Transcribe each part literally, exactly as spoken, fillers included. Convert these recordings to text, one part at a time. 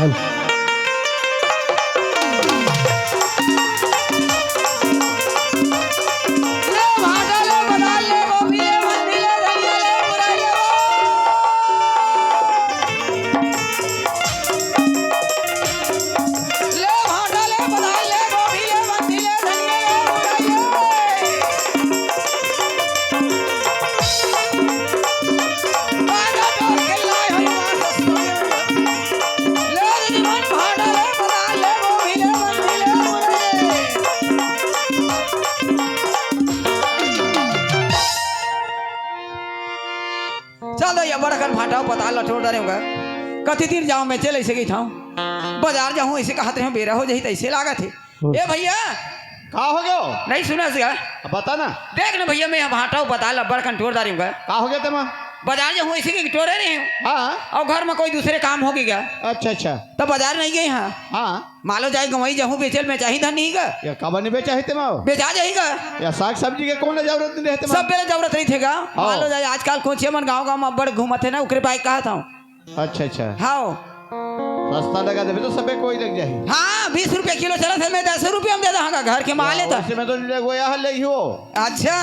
ले भाटा ले, बदाल ले, गोभी ले, मंडी ले, धनिया ले, मुरई ले, ले भाटा ले, बदाल ले, गोभी ले, मंडी ले, धनिया ले, मुरई ले। चल दे, ये बड़कन भाटा पताल ल टोर डारे होगा। कति दिन जाओ मैं चल ऐसे गई था, बाजार जाऊं ऐसे कहत रहे, बेरा हो जाही तैसे लागत है। ए भैया, का हो गयो? नहीं सुना से का? अब बता ना। देख ना भैया, मैं भाटा पताल ल बड़कन टोर डारे होगा। का हो गया तेमा? बाजार जाऊं ऐसे की टोरे रहे हूं। हाँ। और घर में कोई दूसरे काम हो गया। अच्छा, अच्छा। तो बाजार नहीं गए हाँ। हाँ। मालो जाए गंवई जाहूं बेचल में चाही धन नहीं गा। या काबर नहीं बेचा है तेमा? बेचा जाही गा। या साग सब्जी के कौन जरूरत नहीं रहते मा? सब बेला जरूरत रही थे गा। हाँ। मालो जाए आजकल कोचिया मन गांव गांव में बड़ घूमत है ना, ओकरे पाए कहा था। अच्छा, अच्छा। हाँ। सस्ता लगा देबे तो सबे कोई लग जाही। हाँ, बीस रुपया किलो चलत है, मैं दस रुपया में दे दहा घर के माले हाँ, त। वैसे मैं तो ले गया है, ले ही हो। अच्छा।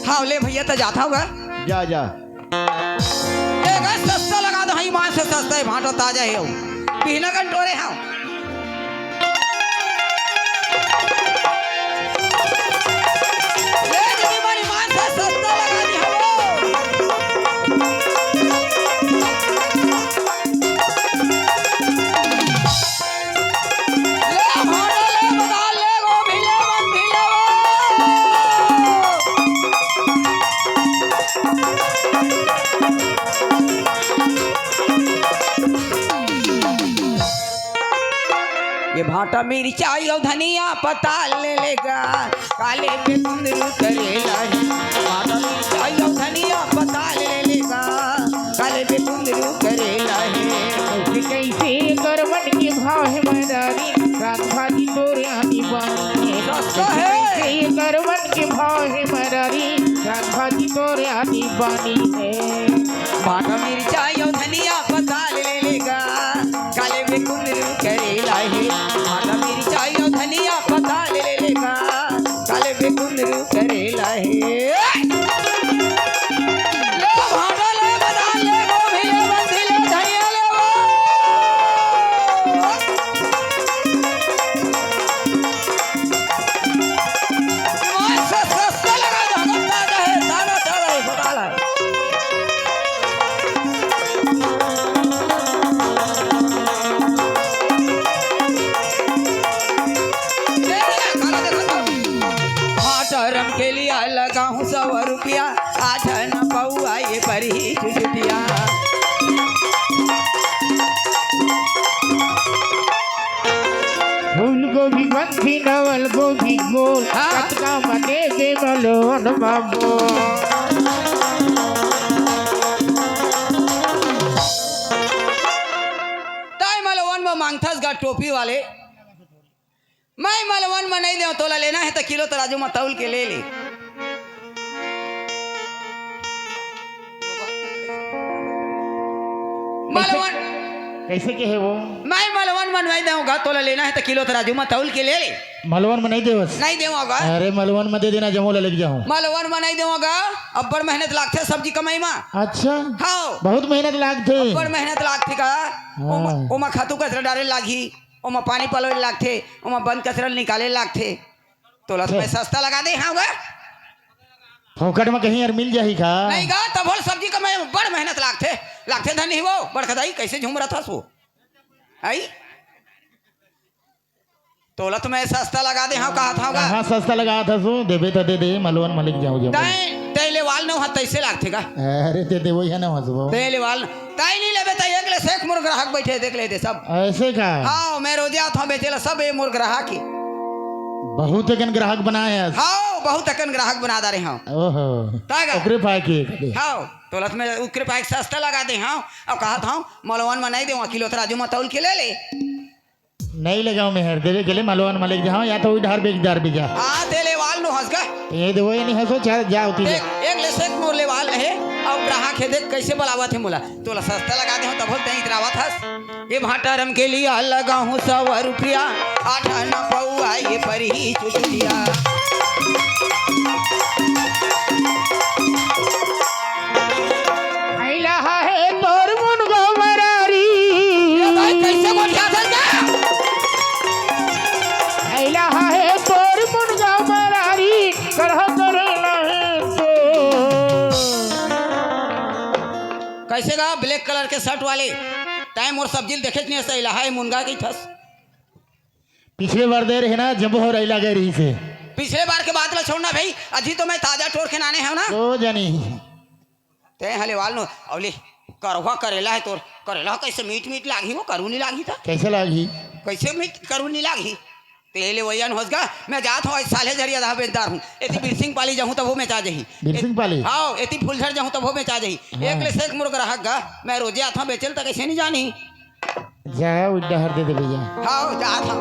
हाँ, ले भैया, त जात हूँ गा। जा, जा। ए गा, सस्ता लगा दो, हाँ, ईमान से सस्ता है, भाटा ताजा है। बिहना कन टोरे हाँ। ले जनी मन ईमान से सस्ता लगा दी हो। ले भाटा ले, बदाल ले, गोभी ले, मंडी ले वो। ये भाटा मिरचाई अउ धनिया पताल ले लेगा, काले पे कुंदरू करेला है। भाटा मिरचाई अउ धनिया पताल ले लेगा, काले पे कुंदरू करेला है। कैसे करवन के भाव है मदारी, रात भाजी तोरे आनी बानी है। सस्ता है। कैसे करवन के भाव है मदारी, रात भाजी तोरे आनी बानी है। भाटा मिरचाई अउ धनिया पताल ले लेगा, काले में कुंदरू करेला है। भाटा मिरचाई अउ धनिया पताल ले लेगा, काले में कुंदरू करेला है। ले भाटा ले, बदाल ले, गोभी ले, मंडी ले, धनिया ले वो। ईमान से सस्ता लगा दो, हम ताजा है, ताजा, ताजा है, बताला। भाटा रमकेलिया लगाहूँ सौ रुपया, आठ न पौआ ये परही चुचुटिया। फूल गोभी बनथे, डबल गोभी गोल, हाँ। कतका म देबे मलोन बाबू। ताई मलवन म मांगथस गा टोपी वाले, मैं मलवन म नहीं देव, तोला लेना है त किलो तराजू म तौल के ले ले। मलवन। कैसे के हे वो? मैं मलवन म नहीं देव गा, तोला लेना है त किलो तराजू म तौल के ले ले। मलवन म नहीं देवस? नहीं देव गा। अरे मलवन म दे देना, जमो ला लेके जाहूँ। मलवन म नहीं देव गा, अब्बड़ मेहनत लागथे सब्जी कमाई म। अच्छा। हाँ। बहुत मेहनत लागथे। अब्बड़ मेहनत लागथे का? हाँ। ओमा, ओमा खातू कचरा डारे लागही। ओमा पानी पलोय लागथे, ओमा बंद कचरा निकाले लागथे। तोला तो मैं सस्ता लगा दे हँव गा। फोकट म कहीं अउ मिल जाही का? नहीं गा, तभो ले सब्जी कमाई म बड़ मेहनत लागथे, लागथे धनी वो, बड़का दाई, कैसे झूम रहा था सो? आई? तोला तो मैं सस्ता लगा दे हँव, कहा था गा। हाँ, सस्ता लगा था सो, देबे त दे दे, मलवन म लेके जाहूँ जब। तैं, तैं लेवाल न हो, तैसे लागथे गा। अरे, ते दे वही है ना, हंसबो। तैं लेवाल न। ताई नहीं लेबे त एक ले से एक मोर ग्राहक बैठे, देख ले दे सब। ऐसे का? हाँ, मैं रोजे आत हँव बेचे ला, सब ये मोर ग्राहक हे। बहुत अकन ग्राहक बनाए हस। हाँ, बहुत अकन ग्राहक बना डारे हँव। ओहो। तागा। ओकरे पाए के कदे। हाँ, तोला त मैं ओकरे पाए के सस्ता लगा दे हँव। अउ कहत हँव, मलवन म नहीं देवँव, किलो तराजू म तौल के ले ले। नहीं लगाओ मेहर, देवे के ले मलवन म लेके जाहूँ, या तो वही ढार बेच डार बेचा। हाँ, ते लेवाल नो हँस गा। ये दे वही नहीं हँसो, चाहे जाओ ती। देख, एक ले से एक मोर लेवाल हे, अउ कहाँ खेदे, कैसे बलावत हे मोला? तोला सस्ता लगा दे हूँ, तभो तैं इतरावत हस। ये भांटा रम के लिए लगा हूँ सौ रुपया, आठ आना पौआ ये पर ही चुचुरिया। अइला हे तोर मुनगा मरारी। ये भाई कैसे गोठियाथे का? अइला हे तोर मुनगा मरारी, करहा करे नहीं तो। कैसे गा black colour के shirt वाले? तैं मोर सब्जी ल देखेच नहीं हस, अइला हे मुनगा कहिथस। पिछले बार दे रहे ना, जब हो रही लगे रही से। पिछले बार के बात ला छोड़ना भाई, अभी तो मैं ताजा टोर के लाने हँव ना। तो जानी। तैं हले वाल नो, अउ ले, करहा करेला हे तोर, करेला कैसे मीठ मीठ लागही वो, करू नहीं लागही त? कैसे लागही? कैसे मीठ करू नहीं लागही? तेले वैयन होस गा, मैं जात हूँ, आज साले झरिया दहा बेचदार हूँ। एती बिरसिंग पाली जाहूँ तभो बेचा जाही। बिरसिंग पाली? हाँ, एती फुलझर जाहूँ तभो बेचा जाही। हाँ। एक ले सेक मोर ग्राहक गा, मैं रोजे आत हूँ बेचे ल, त कैसे नहीं जानी? जा, उड्डा हर दे दे भैया। हाँ, जात हूँ।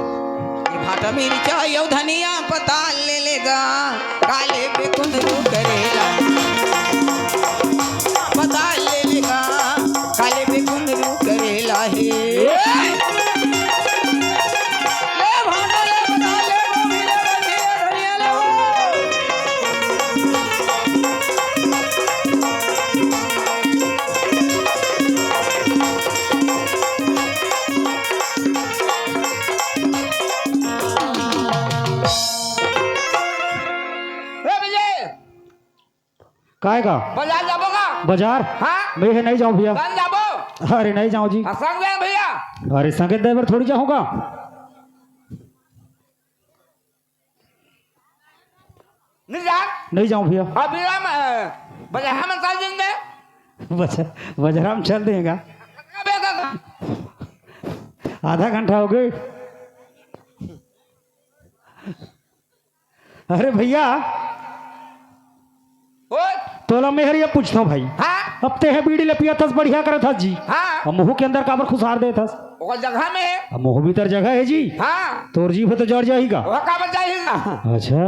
ये भाटा मिर्चा यो धनिया पताल ले लेगा, काले बेकुंदरू करेला। पताल ले लेगा, काले बेकुंदरू करेला हे। ले भाटा ले, पताल ले, गोभी ले, धनिया ले, धनिया ले, ओ। ए विजय, काय का? बाजार जाबो का? बाजार? हाँ। मैं हे नहीं जाऊँ भैया। कौन जाबो? अरे नहीं जाऊँ जी। आ, संग दे भैया। अरे संग दे बर थोड़ी जाहूँ गा। नहीं जा। नहीं जाऊँ भैया। अभी राम, अ, बाजार में चल दिन दे। बाजार, बाजार में चल देगा। अबे दादा। आधा घंटा हो गए। अरे भैया, ओए। तोला मैं हर ये पूछता हूँ भाई। हाँ। अब ते हे बीड़ी ले पिया थस, बढ़िया करत हस जी। हाँ। अब मुँह के अंदर काबर खुसार देत हस? ओकर जगह में हे। अब मुँह भीतर जगह हे जी। हाँ। तोर जीभ तो जर जाही का? वो काबर जाही का? अच्छा।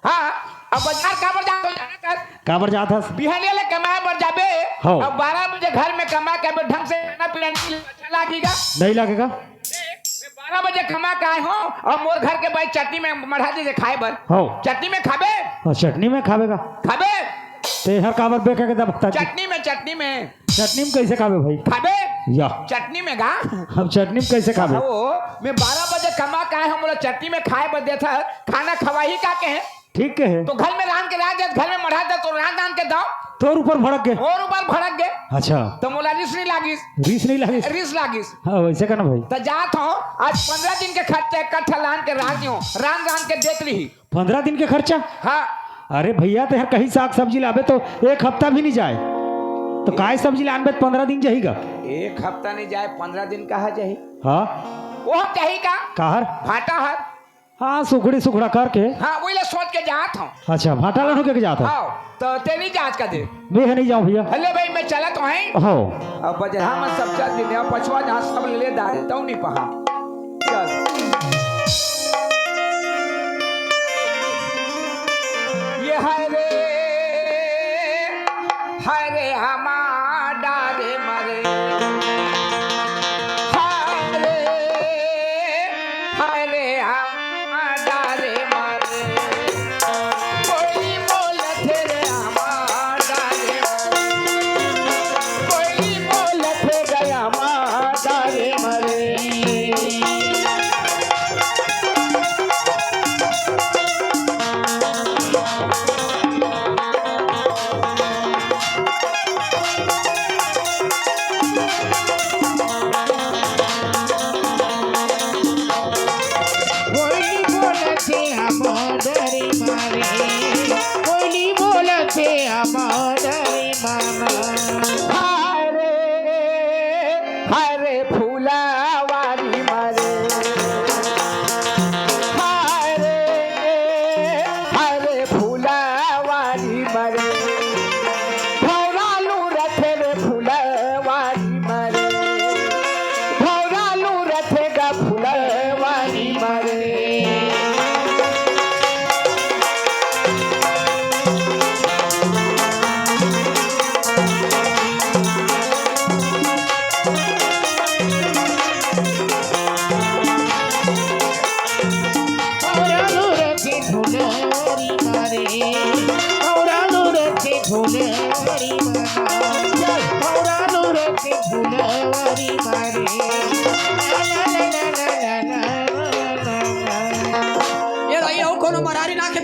हाँ, अब बाजार काबर जात हस? काबर जात हस? बिहानिया ले कमाए बर जाबे। हाँ। अब बारह बजे घर में कमा के अब ढंग से खाना पीना नहीं अच्छा लागेगा? नहीं लागेगा। मैं बारह बजे कमा के आए हूँ और मोर घर के बाई चटनी में मढ़ा दीजिए खाए बर। हाँ। चटनी में खाबे? हाँ, चटनी में खाबे का? खाबे? ते हर काबर बेके के दबकता जी? चटनी में, चटनी में। चटनी में कैसे खाबे भाई? खाबे? या। चटनी में गा? अब चटनी में कैसे खाबे? ओ, मैं बारह बजे कमा के आए हूँ, मोला चटनी में खाए बर देथा, खाना खवाही का कहे? ठीक कहे। तो घर में रांध के रांध दे, घर में मढ़ा दे, तो रांध रांध के दो। तोर ऊपर भड़क गए। और ऊपर भड़क गए। अच्छा। तो मोला रिस नहीं लागिस। रिस नहीं लागिस। रिस लागिस। हाँ, वैसे का ना भाई। तो जात हूँ, आज पन्द्रह दिन के खर्चा इकट्ठा लान के रांध दियो, रांध रांध के देत रही। पन्द्रह दिन के खर्चा? हाँ। अरे भैया, ते हर कहीं साग सब्जी लाबे तो एक हफ्ता भी नहीं जाए, तो काय सब्जी लानबे त पन्द्रह दिन जाही गा? एक हफ्ता नहीं जाए, पन्द्रह दिन कहाँ जाही? हाँ। वो हम जाही का? काहर? भाटा हर। हाँ, सुखड़ी सुखड़ा करके। हाँ, वही ला सोच के जात हूँ। अच्छा, भाटा लानो के जात हूँ। हाँ, तो ते नहीं जात का दे। मैं नहीं जाऊँ भैया। हेलो भाई, मैं चलत हूँ। हाँ। अब बजरहा में सब चल दिन, अब पछवा जहाँ सब ले डाले, तऊ नहीं पहा। चल। ये हाय रे, हाय रे हमार डारे मरे। हाय रे, हाय रे हमार डारे मरे। कोई बोलत रे हमार डारे मरे। कोई बोलत रे हमार डारे मरे।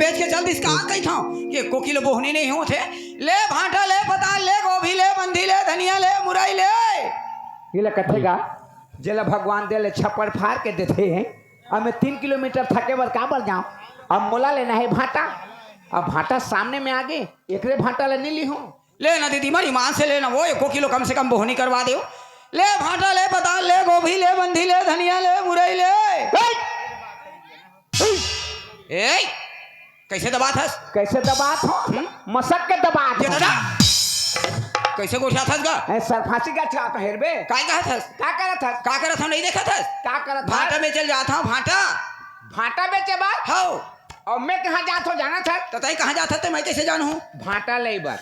बेच के चल दिस का कहिथंव कि एको किलो बोहनी नइ होत हे। ले भांटा, ले पताल, ले गोभी, ले बंधी, ले धनिया, ले मुरई, ले। ये ले कथे गा, जेला भगवान दे ले छप्पड़ फाड़ के देथे हैं। अब मैं तीन किलोमीटर थके बर काबर जाऊं? अब मोला लेना हे भांटा। अब भांटा सामने में आगे, एकरे भांटा ले नइ लिहूं। ले ना दीदी, मोर ईमान से ले ना, वो एको किलो कम से कम बोहनी करवा देव। ले भांटा, ले पताल, ले गोभी, ले बंधी, ले धनिया, ले मुरई, ले। ए! कइसे दबात हस? कइसे दबात हंव? हम्म? मसक के दबात हंव। दादा, कइसे गोठियात हस गा? ए, सरफासी का छाप हेरबे। काय कहत हस? का करत हस? का करत हंव, नइ देखत हस? का करत हस? भांटा बेचे ल जात हंव, भांटा। भांटा बेचे बर? हव। अउ मैं कहां जात हंव, जानत हस? त तंय कहां जात हस, त मैं कइसे जानहूं? भांटा लेय बर।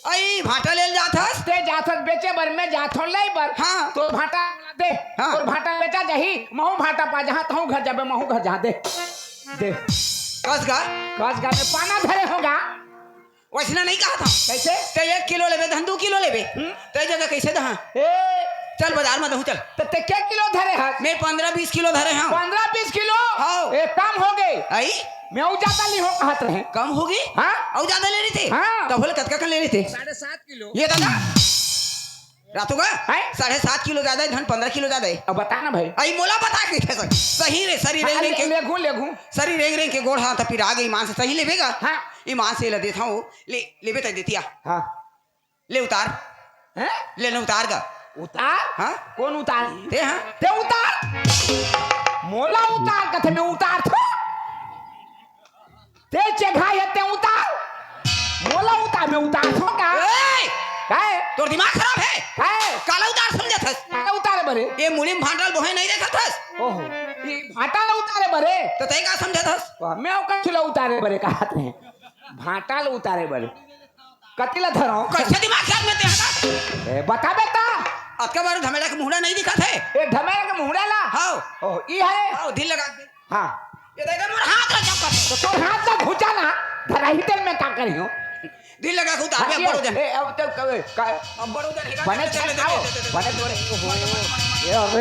अई, भांटा ले ल जात हस? तंय जात हस बेचे बर, मैं जात हंव लेय बर। हां। तोर भांटा दे। हां। तोर भांटा बेचा जाही, महूं भांटा पा जहां, तहूं घर जाबे, महूं घर जाहूं, दे। दे। कस गा? कस गा, मैं पाना धरे हंव गा। वइसना नइ कहत हंव। कइसे? तंय एक किलो लेबे, धन दू किलो लेबे। हम्म। तंय जगह कइसे दहां? ए। चल, बजार म दहूं, चल। त तंय के किलो धरे हस? मैं पंद्रह बीस किलो धरे हंव। पंद्रह बीस किलो? हव। ए, कम होगे। अई? मैं अउ जादा लिहूं कहत रहें। कम होगे? हां। अउ जादा ले रहिते? हां। त बोले, कतका कन ले रहिते? साढ़े सात किलो। ये दादा, रातू गा? हैं? साढ़े सात किलो जादा हे, धन पंद्रह किलो जादा हे। अब बता ना भाई। अई मोला बता के कइसे? सही रे, सरी रेंग हां, रेंग ले-, के, लेगहूं, लेगहूं। सरी रेंग रेंग के गोड़ हाथ पिरा गे, ईमान से सही लेबे गा? हां। ईमान से ला देथंव, ले, लेबे तंय देतिया। हां। ले उतार। हैं? ले ना उतार गा। उतार? हां? कोन उतार? तंय हां। तंय उतार। मोला उतार कथे, मैं उतारथंव। तंय चेघा हे, तंय उतार। मोला उतार, मैं उतारथंव का? ए! काय? तोर दिमाग खराब हे? काय? काला उतार समझत हस? काला उतारे बरे? ये मुड़ी म भांटा ल बोहे नइ देखत हस? ओहो, ये भांटा ल उतारे बरे? त तंय का समझत हस? वाह, मैं ओकर चूल्हा उतारे बरे कहत रहें। भांटा ल उतारे बरे। कति ला धरंव? कइसे दिमाग खराब में तंय हा? ए, बता बेटा। अतका बड़ धमेड़ा के मुहड़ा नइ दिखत हे? ए, धमेड़ा के मुहड़ा ला? हव। ओह, ई हे? हव, ढील लगा दे। हां। ये देख, मोर हाथ ला चपका। त तोर हाथ ला घुचा ना, धराही तेल में का करिहूं? ढील लगा के उतार, हां, ये बड़ो जन। ए, अब तो कबे, का अब बड़ो जन हे का? बने दे, दे, दे, छटकाओ, दे, दे, दे। बने तोरे, ओहो, ये अबे,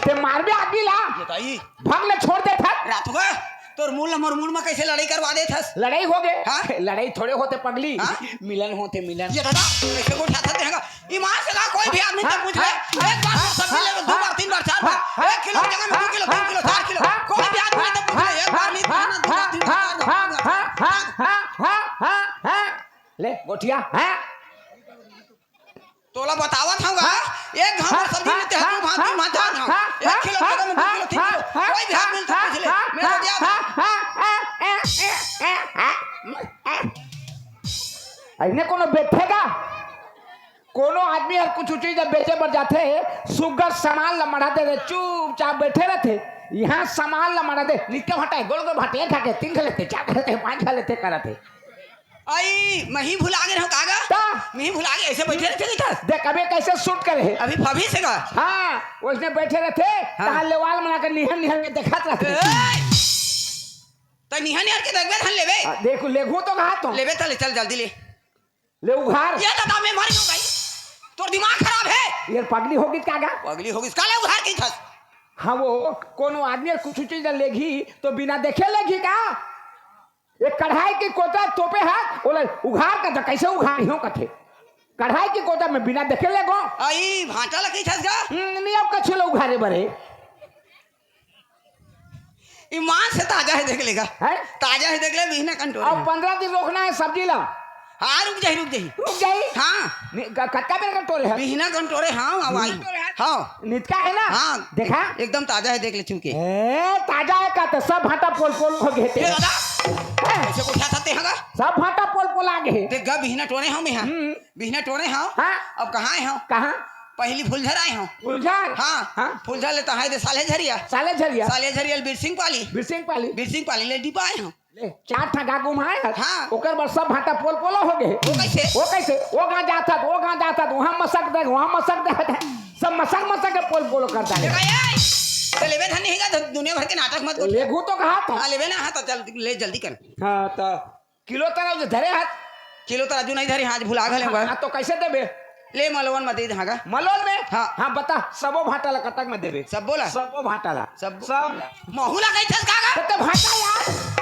तंय मारबे आदमी ला। ये दाई। भाग ले, छोड़ दे, भाग। रात हो गया। तोर मूल ल मोर मूल म कइसे लड़ई करवा देत हस? लड़ई होगे? हां? लड़ई थोड़े होथे पगली। हां? मिलन होथे, मिलन। ये दादा, कइसे गोठियाथस तंय हा? ईमान से कहा, कोई भी आदमी से पूछ ले। हां? एक बार सब मिल ले, दू बार, तीन बार, चार बार। एक किलो की जगह में दू किलो, तीन किलो, चार किलो। कोई भी आदमी से पूछ ले। एक बार नहीं, दू बार, तीन बार, चार बार। ले, गोठिया, हां? तोला बतावत हंव गा, एक घांव सब्जी में तंय हा दू भांत, तीन भांत, चार भांत। एक किलो के जगह में दू किलो, तीन किलो। कोई भी हाथ मिल तो पूछ ले। मैं तो दिया था। अइसने कोनो बेचथे गा? कोनो आदमी हर कुछू चीज बेचे बर जाथे, सुग्घर समान ल मढ़ा दे, चुपचाप बइठे रहिथे। इहां समान ल मढ़ा दे, निक्का भांटा हे, गोल गोल भांटा, एक खा के, तीन खा लेथे, चार खा लेथे, पांच खा लेथे, करत हे। अई, महीं भुला गे रहेंव का गा? का? महीं भुला गे, अइसे बइठे रहिथे कहिथस। देख, अबे कइसे shoot करे हे? अभी फबीस हे गा? हां, वइसने बइठे रहिथे, हां। तहां ले wall बना के निहर निहर के देखत रहिथे। ए! त निहर निहर के देखबे, धन लेबे? आ, देख, लेगहूं तो कहा तो। लेबे त ले, चल जल्दी ले। ले उघार। ये दादा, मैं मर गेंव भाई। तोर दिमाग खराब हे। ये पगली होगिस का गा? पगली होगिस का, ले उघार कहिथस। हां, वो कोनो आदमी कुछू चीज लेगही त बिना देखे लेगही का? एक कढ़ाई के कोटा तोपे हे, ओला उघार कथे, कइसे उघारहूं कथे। कढ़ाई के कोटा में बिना देखे लेगों। अई, भांटा ल कहिथस गा? हम्म, नइ, अब कछु ल उघारे बरे। ईमान से ताजा हे, देख ले गा। हैं? ताजा हे, देख ले, बिहना कन टोरे अब हे। पंद्रह दिन रोकना हे सब्जी ला। हां, रुक जाही, रुक जाही। रुक जाही? हां। नि-, क-, कतका बेर कन टोरे हस? बिहना कन टोरे हंव, अब आही। टोरे हस? हां। नितका हे ना? हां। देखा? एकदम ताजा हे, देख ले छू के। ए, ताजा हे का त सब भांटा पोल पोल होगे हे। ए दादा, हैं? कइसे गोठियाथस तंय हा गा? सब भांटा पोल पोल आगे हे। देख गा, बिहना टोरे हंव मैं हा। हम्म। बिहना टोरे हंव। हां। अब कहां आय हंव? कहां? पहिली फुलझर आय हंव। फुलझर? हां। हां। फुलझर ले तहां दे सालेझरिया। सालेझरिया। सालेझरिया ले बिरसिंग पाली। बिरसिंग पाली। बिरसिंग पाली ले डीपा आय हंव। ले, चार ठा गांव घुमाय हस। हां। ओकर बर सब भांटा पोल पोलो होगे। वो कइसे? वो कइसे? वो गांव जाथस, वो गांव जाथस, उहां मसक दे, उहां मसक दे, सब मसक मसक के पोल पोलो करथस। देखा ये, त लेबे धन नहीं गा, दुनिया भर के नाटक मत कर। लेगहूं तो कहा था। हां, लेबे ना, हां, त चल, ले जल्दी कर। हां, त किलो तराजू धरे हस? किलो तराजू नइ धरे हंव, आज भुला घलो हंव। हां, त कइसे देबे? ले मलोन म दे दे, हां गा। मलोन में? हां। हां, बता, सबो भांटा ला कतक में देबे? सबो ला? सबो भांटा ला। सब, सब। महू ला कहिथस का गा? त ते भांटा यार।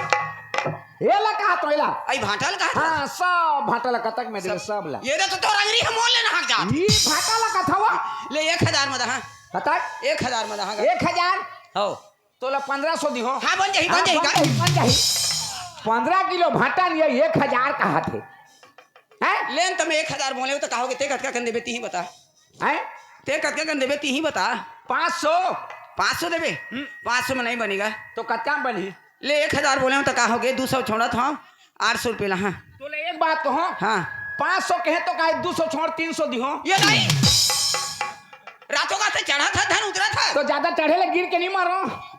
एला कहा तो एला। अई भांटा ल कहा था? हाँ, सब भांटा ला कतक में देबे, सब। सब ला। ये तो तोर अंगरी ह मोल लेना हक जात। ई भांटा ला कथा हुआ? ले एक हजार म दहा। कतक? एक हजार म दहा। एक हजार? हो। तोला पंद्रह सौ दिहो। हाँ, बन जाही, हाँ, बन जाही, बन का? जाही, बन जाही। पंद्रह किलो भांटा लिए एक हजार कहा थे। हैं? लेन त मैं एक हजार बोले हो त कहोगे, ते कतका कन देबे, तिही बता। हैं? ते कतका कन देबे, तिही बता। पाँच सौ। पाँच सौ देबे? हम्म। पाँच सौ में नहीं बनेगा। तो कतका में बनही? ले, एक हजार बोले हो त का होगे, दू सौ छोड़त हव, आठ सौ रुपये ला, हाँ। तो ले, एक बात कहो। हाँ। पाँच सौ कहे तो काहे दू सौ छोड़, तीन सौ दिहो। ये नहीं। रातों का से चढ़ा था, धन उतरा था। तो ज्यादा चढ़े ले गिर के नहीं मरो।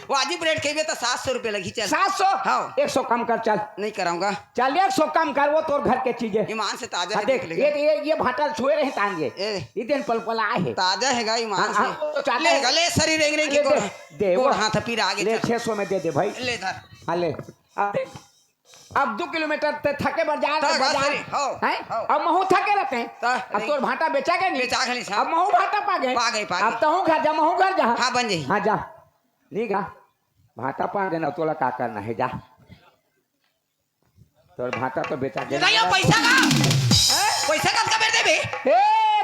वाजिब रेट कहिबे त सात सौ रुपये लगही, चल। सात सौ? हाँ। एक सौ कम कर, चल। नहीं कराऊंगा। चल, एक सौ कम कर, वो तोर घर के चीज हे। ईमान से ताजा हाँ, हे, देख, देख लेगा। ये, ये, ये भांटा छुए रहे तान ये। ए। ये दिन पलपल आए हे। ताजा हे गा, ईमान हाँ, से। हाँ, तो चाहता ले है। गा, ले, सरी रेंग रेंग के ले, गोड़, दे, दे, गोड़ वो। हाथ पीर आगे ले, चल। छह सौ में दे दे भाई। ले धर। हाँ, ले। अब देख, अब दू किलोमीटर ते थके बर जा, त बाजार। सरी, हौ, हैं? हौ। अब महू थके रहते हैं। त अब नहीं। तोर भांटा बेचा गए नहीं? बेचा गए नहीं, साहब। अब महू भांटा पा गए। पा गए, पा अब गए। तहूँ घर जा, महू घर जा। हाँ, बन जाही। हाँ, जा। नहीं गा। भांटा पा गए ना, तोला का करना है, जा। तोर भांटा तो बेचा गए। नहीं, अब पैसा का? हैं? पैसा का कब देबे? ए,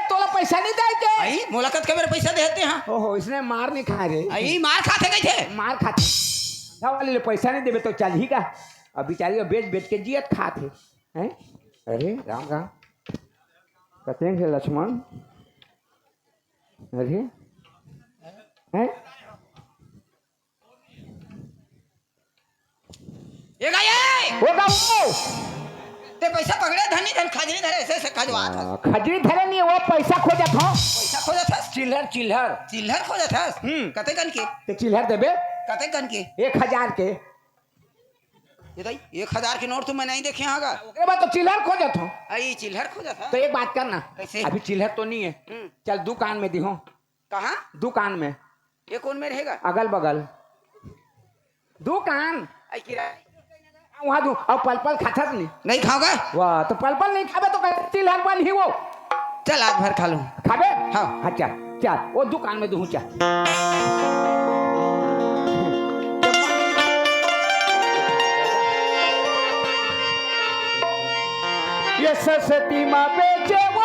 तोला पैसा नहीं दे के? आई, मोला कतका बेर पैसा देते हैं। ओहो, इसने मार नहीं खाए रे। आई, मार खाथे कइसे? मार खाथे। धंधा वाले ले पैसा नहीं देबे तो चलही का? अब बेचारी बेच बेच के जियत खात हे। हैं? अरे राम राम। कतेक हे लक्ष्मण? अरे? हैं? ए गा ए! ओ गा ओ! ते पैसा पकड़े धनी धन खजरी धरे ऐसे ऐसे खजवात हस। हाँ, खजरी धरे नहीं, वो पैसा खोजत हो। पैसा खोजत हस? चिल्हर, चिल्हर। चिल्हर खोजत हस? हम्म। कते कन के? ते चिल्हर देबे? कते कन के? एक हजार के। ये दाई, एक हजार के नोट तो मैं नहीं देखे हँव गा। ओकरे बाद तो चिल्हर खोजत हो। आई चिल्हर खोजत हस? तो एक बात करना। कैसे? अभी चिल्हर तो नहीं है। हम्म। चल दुकान में दिहो। कहाँ? दुकान में। ये कौन में रहेगा? अगल बगल। दुकान। आई किराया। वहाँ दू, अब पलपल खाथस नहीं? नहीं खाओगा? वाह, तो पलपल नहीं खाबे तो कैसे चिल्हर बनही वो? चल, आज भर खा लूँ। खाबे? हाँ। हाँ, चल, चल, वो दुकान में दूँ, चल। ये सस्ती माँ बेचे वो।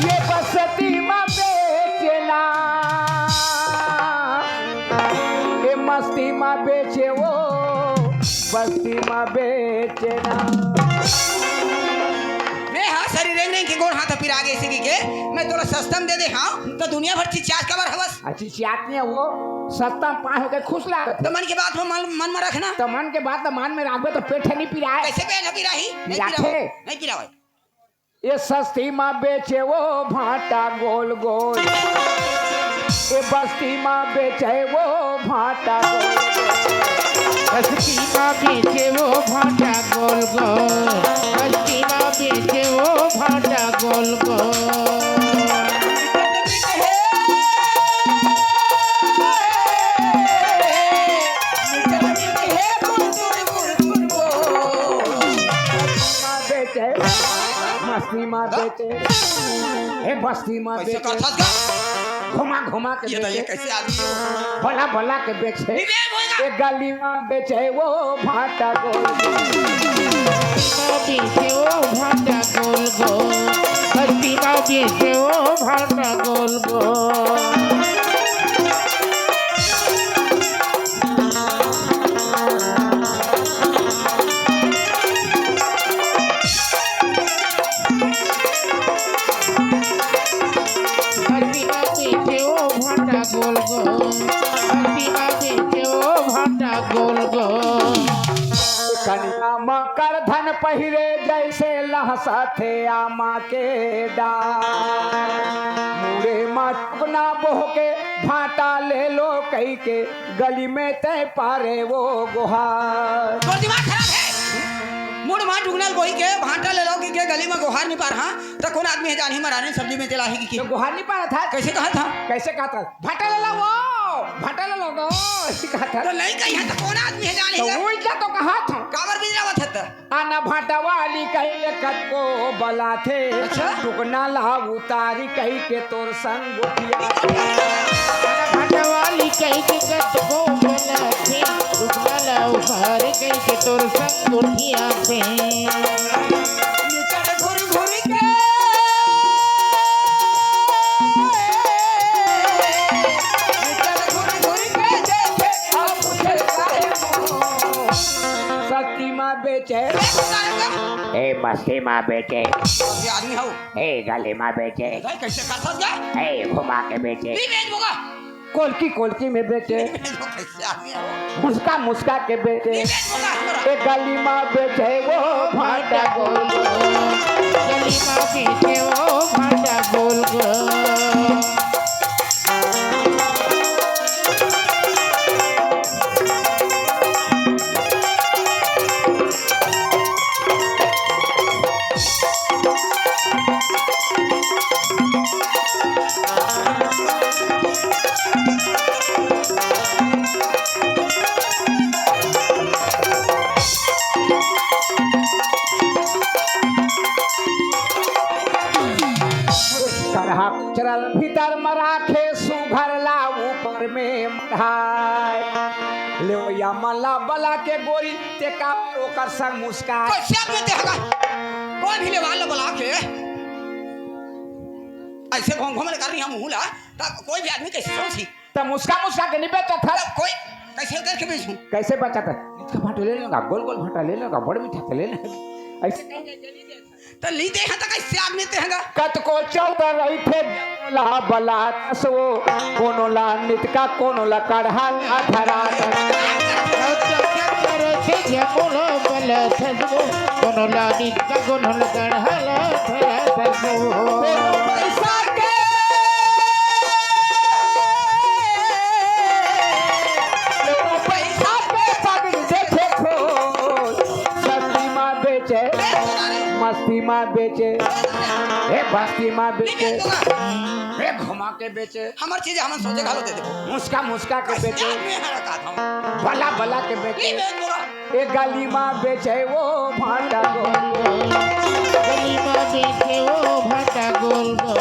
ये बस्ती मा बेचेना, ये मस्ती मा बेचे वो, बस्ती मा बेचेना। मैं हाँ सरी रेंग रेंग के गोड़ हाथ पिरा गे इसी के, मैं तोला सस्ता में दे दे हाँ, तो दुनिया भर चिचियात काबर हवस? आ, चिचियात नहीं है वो, सस्ता में पाए होके खुश लागत है। तो मन के बात में मन, मन में रखना। तो मन के बात तो मन में रखबे तो पेट नहीं पिराए। कैसे पेट नहीं पिराही? नहीं पिराए। पिराथे। नहीं पिराए। ये सस्ती मा बेचे वो भांटा गोल गोल, ये बस्ती मा बेचे वो भांटा गोल गोल। बस्ती मा बेचे वो भांटा गोल गोल, बस्ती मा बेचे वो भांटा गोल गोल। बेचे, मस्ती मा बेचे, हे बस्ती मा कैसे बेचे, करथस गा? घुमा घुमा के ये तो ये बेचे, कैसे आदमी हो? भला भला के बेचे, विवेक होएगा। ये गली मा बेचे वो भांटा गोल। बस्ती मा बेचे वो भांटा गोल गोल, बस्ती मा बेचे वो भांटा गोल गोल। बस्ती मा बेचे वो भांटा गोल गोल, बस्ती मा बेचे वो भांटा गोल गोल। कनिया मा करधन पहिरे जैसे लहसथे आमा के डार। मुड़े मा टुकना बोह के भांटा ले लो कही के गली में तय पारे वो गुहार। तोर दिमाग खराब हे। मुड़ मा टुकना बोही के भांटा ले लो कही के गली में गुहार नहीं पार, हाँ? त कौन आदमी हे जानही मराने सब्जी में तेलाही की? तो गुहार नहीं पारा था? कैसे कहा था? कैसे कहा था? भांटा ले लो वो। भाटा ला लौंडा, ओ, इही कहत हस। तो नहीं कही है तो कौन आदमी है जाने तो का? वो इतना तो कहा था। काबर बिजरावत है तो? आना भाटा वाली कही के कतको बलाथे, अच्छा? टुकना ला उतारी कही के तोर संग गोठिया। आना भाटा वाली कही के कतको बलाथे, टुकना ला उतारी कही के तोर संग गोठिया पे। निकल घुर घुर के, निकल घुर घुर के देखे, अब पूछे काहे मोर। सस्ती मा बेचे, ए, मस्ती मा बेचे, ये आदमी हो। ए, गली मा बेचे, भाई, कैसे कर सकता? ए, घुमा के बेचे। नहीं बेच दूंगा। कोलकी कोलकी में बेचे, कैसे आदमी हो? मुस्का मुस्का के बेचे। नहीं बेच दूंगा, हमरा। ए गली मा बेचे वो भाटा गोल गोल। गली मा बेचे वो भाटा गोल गोल। करहा चरल भीतर म राखे, सुघर ला ऊपर में मढ़ाए। लेवइया मन ला बला के गोरी, ते का ओकर संग मुस्काए। कैसे आदमी ते हगा? कोई भी लेवा ला बला के। ऐसे घूम घूम ले कर रही हम मुँह ला, तब कोई भी आदमी कैसे सोची? त मुस्का मुस्का के नहीं बेचत हस। कोई कैसे करके बेचूं? कैसे बेचत हस? नितका भाटा ले लेगा, गोल गोल भाटा ले लेगा, बड़ मीठा त ले लेगा। ऐसे कहीं कहीं के नहीं दे। त ली दे हैं त कैसे आदमी ते हगा? कतको चौदह रही थे, ला बला दस वो, कोनो ला नितका, कोनो ला कढ़ा ला धरा दस। कोनो ला नितका, कोनो ला कढ़ा ला धरा दस। पैसा के, पैसा के पग देखे खोज, सस्ती मा बेचे, मस्ती मा बेचे, ए बस्ती मा बेचे, ए घुमा के बेचे। हमर चीज हमन सोचे घलो दे देबो। मुस्का मुस्का के बेचे, बला बला के बेचे। ए गली मा बेचे वो भाटा गोल। गली मा बेचे वो भाटा गोल गोल।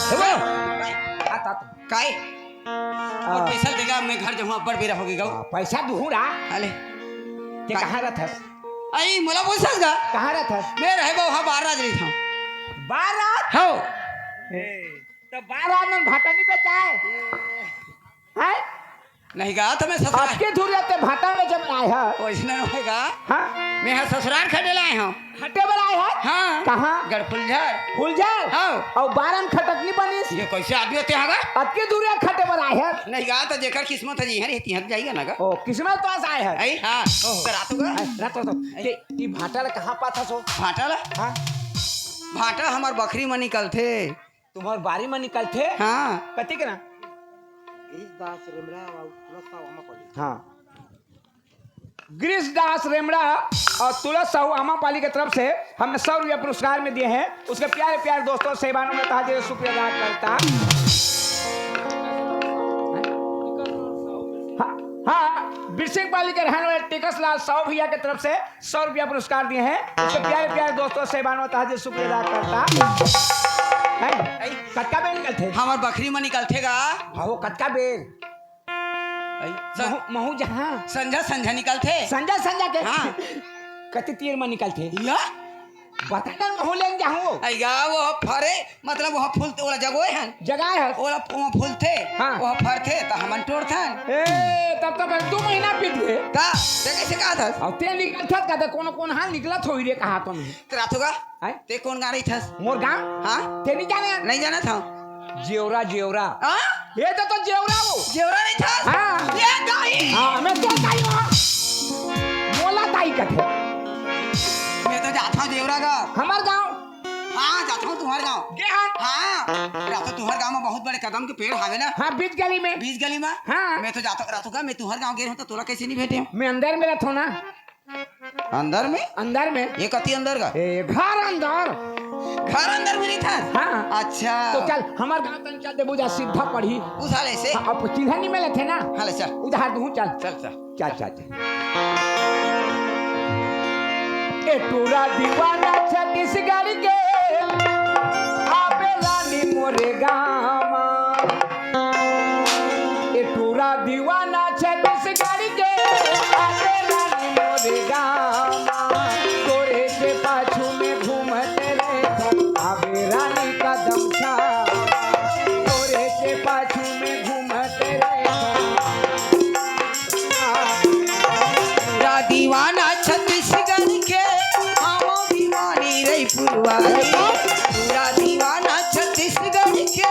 हेलो। काय? और पैसा देगा, मैं घर जाऊँ, अब्बड़ बेरा होगे गो। हाँ, पैसा दूहूँ रा। अले। ते कहाँ रहत हस? अई, मोला पूछत हस गा? कहाँ रहत हस? मैं रहे बा, वहाँ बार राज रहिथँव। बार राज? हव। ए, त बार राज मन भाटा नहीं बेचाय? हैं? नहीं गा, त मैं ससुराल अतके दूर रहते भाटा में जब आए ह। वइसने होय गा। हाँ? मैं ह ससुराल खटे लाए हँव। खटे बर आए हस? हाँ। कहाँ? गढ़ फुलझर। फुलझर? हाँ। अउ बार राज खटत नहीं बनिस? ये कैसे आदमी होथे हाँ गा? अतके दूर खटे बर आए हस? नहीं गा, त जेकर किस्मत हे, जिहाँ रही, तिहाँ जाही गा ना गा। ओ, किस्मत पास आए हस? अई, हाँ। ओहो। त रात होगा? अई, रात होगा। अई। ते, ई भाटा ला कहाँ पाथस ओ? भाटा ला? हाँ। भाटा हमर बखरी म निकलथे। तुम्हर बारी म निकलथे? हाँ। कति के ना? गिरीश दास रेमड़ा अउ तुलस साहू आमापाली। हाँ। गिरीश दास रेमड़ा और तुलस साहू आमापाली के तरफ से हमने सौ रुपया पुरस्कार में दिए हैं। उसके प्यारे प्यारे दोस्तों, सेवानों में तहे दिल से शुक्रिया अदा करता। हाँ, हाँ, बिरसिंह पाली के रहने वाले टिकस लाल साहू भैया की तरफ से सौ रुपया पुरस्कार दिए हैं। उसके प्यारे प्यारे दोस्तों, सेवानों में तहे दिल से शुक्रिया अदा करता। हैं? कतका बेर निकलथे? हमर बखरी म निकलथे गा। हाँ, वो कतका बेर? अई, महू, महू जहाँ। संझा, संझा निकलथे। संझा, संझा के? हाँ। कति तीर म निकलथे? या? बता ना, महू लेन जाहूँ। अई गा, वो फरे, मतलब, वो फूलथे, ओला जगोए हन। जगाए हन। ओला, वो फूलथे, हाँ। वो फरथे, त हमन टोरथन। ए, तब तो बस दू महीना बीत गे। त, ते कैसे कहत हस? अउ ते निकलथस का, त कोनो, कोन हाल निकलत होही रे, कहा तो नहीं। त रात होगा? हैं? ते कोन गाँव रहिथस? मोर गाँव? हाँ। ते नहीं जाने? नहीं जानत हँव। जेवरा, जेवरा। हाँ? ये तो, तो जेवरा हो। जेवरा नहीं था? हाँ। ये दाई। हाँ, मैं तो दाई हूँ। मोला दाई कथे। मैं तो जाता हूँ जेवरा का। हमार गाँव। हाँ, जाता हूँ तुम्हार गाँव। के हाल? हाँ, रातो तुम्हार गाँव में बहुत बड़े कदम के पेड़ हावे ना। हाँ, बीच गली में। बीच गली में। हाँ। मैं तो जाता हूँ रातो का, मैं तुम्हार गाँव गे हूँ तो तोला कैसे नहीं भेटे हूँ? मैं अंदर में रहता हूँ ना। अंदर में? अंदर में। ये कति अंदर का? ए, घर अंदर। घर अंदर में नहीं था? हाँ। अच्छा। तो चल, हमार गाँव तन चल देबू जा, सीधा पढ़ी। उधार ऐसे? हाँ, अब चिन्हा नहीं मिले थे ना? हाँ, ले चल। उधार दूँ, चल। चल, चल। चल, चल, चल। ए टूरा दीवाना छत्तीसगढ़ के, आबे रानी मोरे गाँव। ए टूरा दीवाना छत्तीसगढ़ के, आबे रानी मोरे गाँव। तोरे के पाछू में घूमत रे, आबे रानी कदम छा। तोरे के पाछू में घूमत रे, पूरा दीवाना छत्तीसगढ़ के, आवो दीवानी रईपुर वाली। पूरा दीवाना छत्तीसगढ़ के,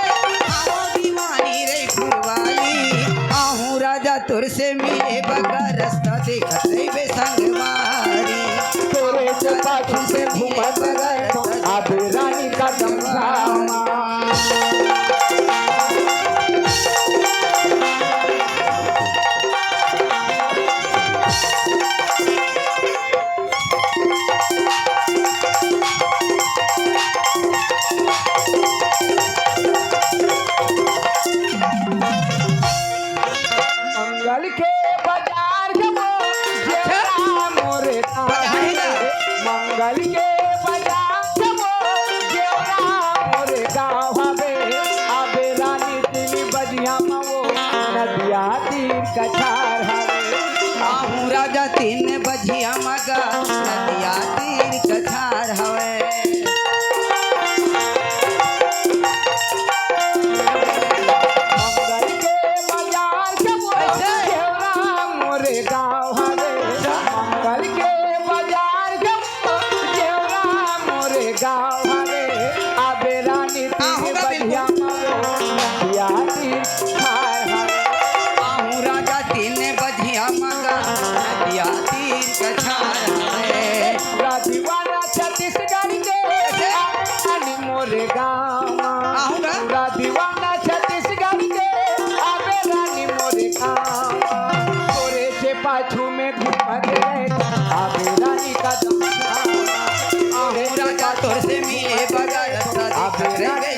आवो दीवानी रईपुर वाली। आहूँ राजा तोर से मिले बगर, रस्ता देखत रहिबे संगवारी। तोरे के पाछू से घूमत बगर, आबे रानी कदम छा। मंगल के बाजार के वो जेवरा मोरे गाँव। बाजार ही ना। मंगल के बाजार के वो जेवरा मोरे गाँव हवे। आबे रानी तीन बजिया मा वो नदिया तीर कछार हवे। आहूँ राजा तीन बजिया मा गा नदिया तीर कछार हवे। मंगल के बाजार के वो ऐसे? जेवरा मोरे गाँव हवे। अच्छा। मंगल के बाजार के वो जेवरा मोरे गाँव हवे। आबे रानी तीन बजिया मा वो नदिया तीर कछार हवे। आहूँ राजा तीन बजिया मा गा नदिया तीर कछार हवे। पूरा दीवाना छत्तीसगढ़ के, आबे रानी मोरे गाँव। आहूँ गा। पूरा दीवाना छत्तीसगढ़ के, आबे रानी मोरे गाँव। तोरे के पाछू में घूमत रे, आबे रानी कदम छा। आहूँ राजा तोर से मिले बगर, रस्ता देखत रहिबे